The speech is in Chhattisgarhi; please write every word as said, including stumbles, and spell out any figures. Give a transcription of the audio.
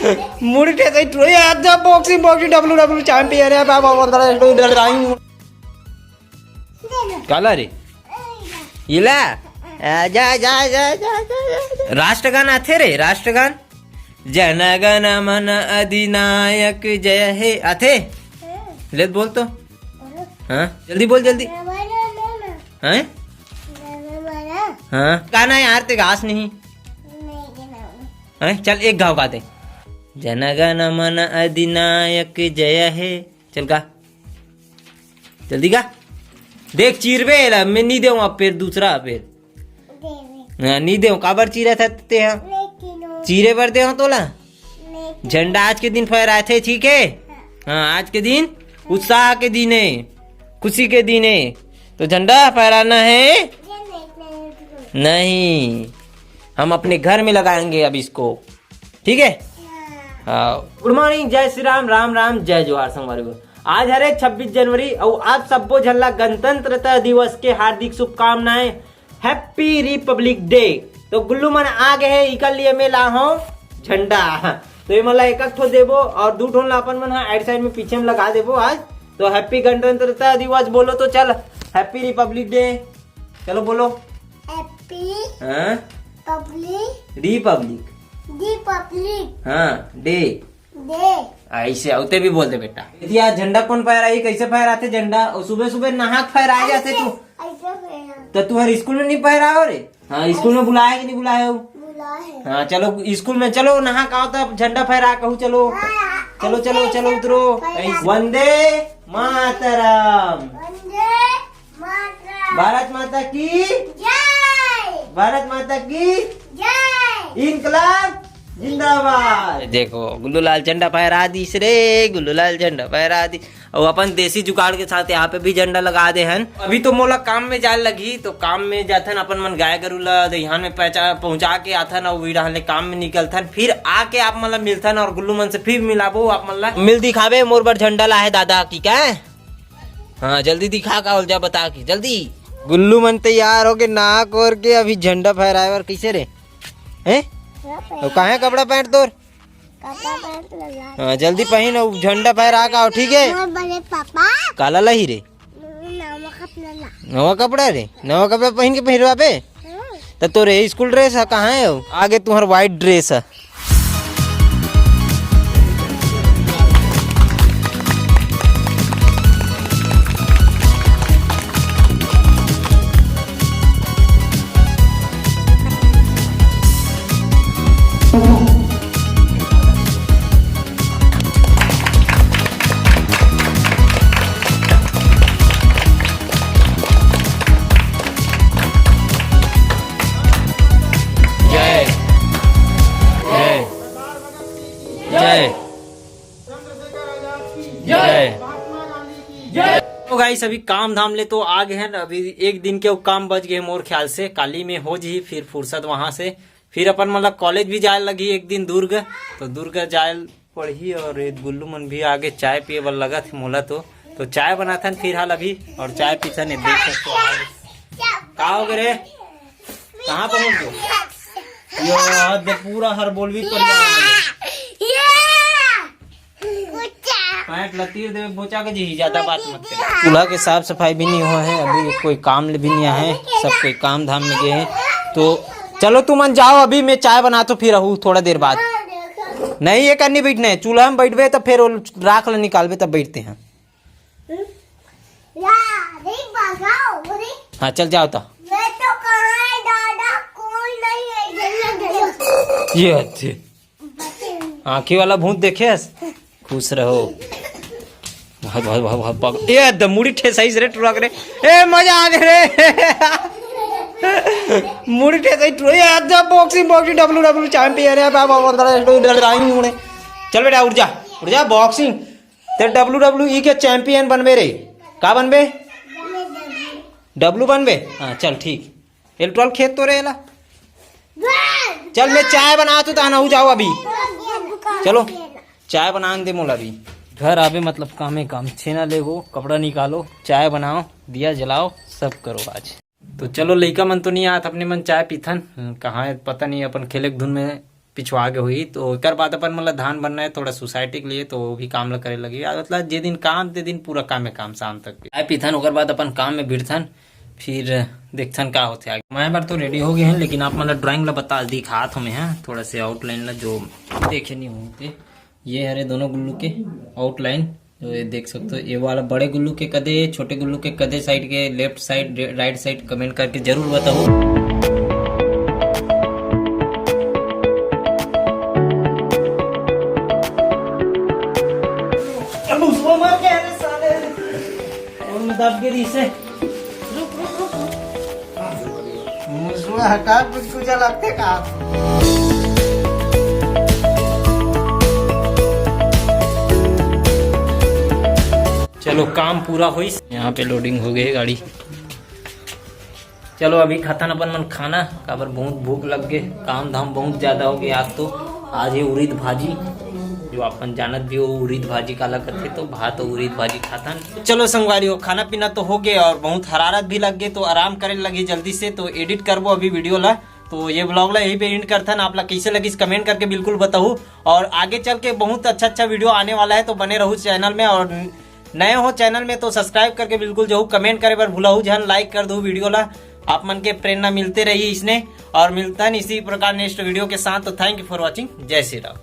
मुड़ी ठेसई टुरई, आज boxing, boxing, W W champion है बाबा, बोल रहा है। काला रे, इला, आ, जा, जा, जा। राष्ट्रगान आथे रे, राष्ट्रगान। जन गण मन अधिनायक जय हे, आथे? ले बोल तो। हाँ, जल्दी बोल, जल्दी। हैं? हाँ, गाना यार, ते गास नहीं। हैं? चल, एक घाव गा दे। जन गण मन अधिनायक जय हे। चल गा, जल्दी गा। देख, चीरबे एला, मैं नहीं देऊँ अब, फिर दूसरा, फिर। हाँ, नहीं देऊँ, काबर चीरा था ते? हाँ, चीरे बर दे हो तोला। झंडा आज के दिन फहराथे, ठीक है? हाँ, आज के दिन उत्साह के दिन है, खुशी के दिन है, तो झंडा फहराना है। नहीं, हम अपने घर में लगाएंगे अब इसको, ठीक है? हाँ। गुड मॉर्निंग, जय श्री राम, राम राम, जय जोहार संगवारी हो। आज हरे छब्बीस जनवरी, अउ आप सब्बो झन ला गणतंत्र दिवस के हार्दिक शुभकामनाएं। Happy Republic day. तो गुल्लू मन आ गए हैं, इकर लिए मैं ला हूँ झंडा। तो ये मला एक एक ठो देबो और दू ठो ला अपन मन हा आइड साइड में पीछे में लगा देबो आज। तो हैप्पी गणतंत्रता दिवस बोलो तो चल, हैप्पी रिपब्लिक डे। चलो बोलो। हैप्पी हाँ? Public Republic. रिपब्लिक हाँ, डे। दे। ऐसे होते भी बोल दे बेटा। ये झंडा कौन फहराई, कैसे फहराथे झंडा? और सुबह सुबह नहा के फहराए जाथे तू। ऐसे फहरा। तो तू हर स्कूल में नहीं फहराओ रे? हाँ, स्कूल में बुलाया कि नहीं बुलाया हो? बुलाया है। हाँ, चलो स्कूल में चलो, नहा के आओ तब झंडा फहरा कहू, चलो। हाँ, चलो, ऐसे, चलो, ऐसे चलो, उतरो। फहरा। वंदे मातरम। वंदे मातरम। भारत माता की जय। भारत माता की जय। इनकलाब जिंदाबाद। देखो, गुल्लू लाल झंडा फहरा दिस रे, गुल्लू लाल झंडा फहरा दिस। और अपन देसी जुगाड़ के साथ यहाँ पे भी झंडा लगा दे हन। अभी तो मोला काम में जाए लगी, तो काम में जाथन, अपन मन गाय गरु ला दहियान में पहुंचा पहुंचा के आथन, और वही रहने काम में निकलथन। फिर आके आप मन ला मिलथन और गुल्लू मन से फिर मिलाबो आप मन ला। मिल दिखाबे मोर बर झंडा लाहे दादा की क्या? हाँ, जल्दी दिखा का होल, जा बता के जल्दी। गुल्लू मन तैयार होके नहा कोर के अभी झंडा फहराए बर। कैसे रे? हैं? तो काहे कपड़ा पैंट तोर? कपड़ा पैंट ला। हाँ, जल्दी पहिन, अउ झंडा फहरा का हो, ठीक है? मोर बड़े पापा। काला लाही रे? नवा कपड़ा ला। नवा कपड़ा रे? नवा कपड़ा पहिन के पहिरवा बे? हाँ। त तोरे स्कूल ड्रेस है, कहाँ है हो? आगे तुम्हार व्हाइट ड्रेस है। जय जय जय। तो गाइस, अभी काम धाम ले तो आ गए हैं, अभी एक दिन के वो काम बच गए मोर ख्याल से, काली में हो जी फिर फुर्सत वहां से। फिर अपन मतलब कॉलेज भी जाए लगी एक दिन दुर्ग, तो दुर्ग जाए पड़ही। और ये गुल्लू मन भी आगे चाय पिए बर लगत हे मोला तो, तो चाय बनाथन फिर हाल अभी, और चाय पीथन। ये देख सकते हो, का हो गए रे? कहाँ पहुंच गए? ये हद पूरा हर बोलवी पर पैंट लतीर देवे बोचा के जी, ज्यादा बात मत कर। चूल्हा के साफ सफाई भी नहीं हुआ है, अभी कोई काम भी नहीं आए, सब कोई काम धाम में गए हैं। तो चलो तुमन जाओ, अभी मैं चाय बना तो फिर रहू थोड़ा देर बाद। नहीं, ये करनी बैठना है, चूल्हा में बैठबे तो फिर वो राख ला निकालबे तब बैठते हैं। हाँ, चल जाओ तो। ये अच्छे आँखी वाला भूत देखे हस? खुश रहो। भाग, भाग, भाग, भाग, भाग। ए, द मुड़ी ठेसाइस रे, टुरा करे। ए, मजा आ गया रे। मुड़ी ठेसाई टुरा। ए, the boxing, boxing, W W champion है, बाबा, बाबा, डब्ल्यू डब्ल्यू आई नहीं उड़े। चल बेटा, उठ जा, उठ जा, बॉक्सिंग। ते डब्ल्यू डब्ल्यू ई के चैंपियन बनबे रे। का बनबे? डब्ल्यू बनबे? हाँ, चल ठीक। इलेक्ट्रॉल खेत तो रे एला। चल, मैं चाय बना तो ताना हो जाओ अभी। चलो, चाय बना दे मोला अभी। घर आबे मतलब कामे काम, छेना लेगो, कपड़ा निकालो, चाय बनाओ, दिया जलाओ, सब करो आज। तो चलो, लइका मन तो नहीं आत, अपने मन चाय पीथन। हम्म, कहाँ है पता नहीं, अपन खेले के धुन में पिछवा गे होही। तो एकर बाद अपन मन ला धान बनना है थोड़ा सोसाइटी के लिए, तो वो भी काम ला करे लगी। आ, मतलब जे दिन काम ते दिन पूरा काम में काम शाम तक। चाय पीथन, ओकर बाद अपन काम में भिड़थन, फिर देखथन का होथे आगे। मैं बार तो रेडी हो गए हैं, लेकिन आप मन ला ड्राइंग ला बता दिखात हूँ मैं, हाँ, थोड़ा से आउटलाइन ला जो देखे नहीं होते। ये हरे दोनों गुल्लू के आउटलाइन, तो ये देख सकते हो, ये वाला बड़े गुल्लू के कदे, छोटे गुल्लू के कदे साइड के, left side, right side, comment करके जरूर बताओ। अब उसको मार के, अरे साले, और मैं दब के दी से। रुक, रुक, रुक, रुक। मुसवा हटा, कुछ कुछ लगते का। चलो, काम पूरा होइस। यहाँ पे लोडिंग हो गई गाड़ी। चलो, अभी खाथन अपन मन खाना, काबर बहुत भूख लग गए, काम धाम बहुत ज्यादा हो गया आज तो। आज ये उरीद भाजी, जो अपन जानत भी हो उरीद भाजी काला कथे, तो भात और उरीद भाजी खाथन। चलो संगवारी हो, खाना पीना तो हो गए और बहुत हरारत भी लग गए, तो आराम करे लगी जल्दी से। तो एडिट करबो अभी वीडियो ला, तो ये ब्लॉग ला यहीं पे एंड करथन। आप ला कैसे लगिस कमेंट करके बिल्कुल बताओ, और आगे चल के बहुत अच्छा अच्छा वीडियो आने वाला है, तो बने रहू चैनल में। और नए हो चैनल में तो सब्सक्राइब करके बिल्कुल जाहू, कमेंट करे बर भुलाहू झन, लाइक कर दो वीडियो ला, आप मन के प्रेरणा मिलते रही इसने। और मिलता है इसी प्रकार नेक्स्ट वीडियो के साथ। तो thank you for watching, जय श्री राम।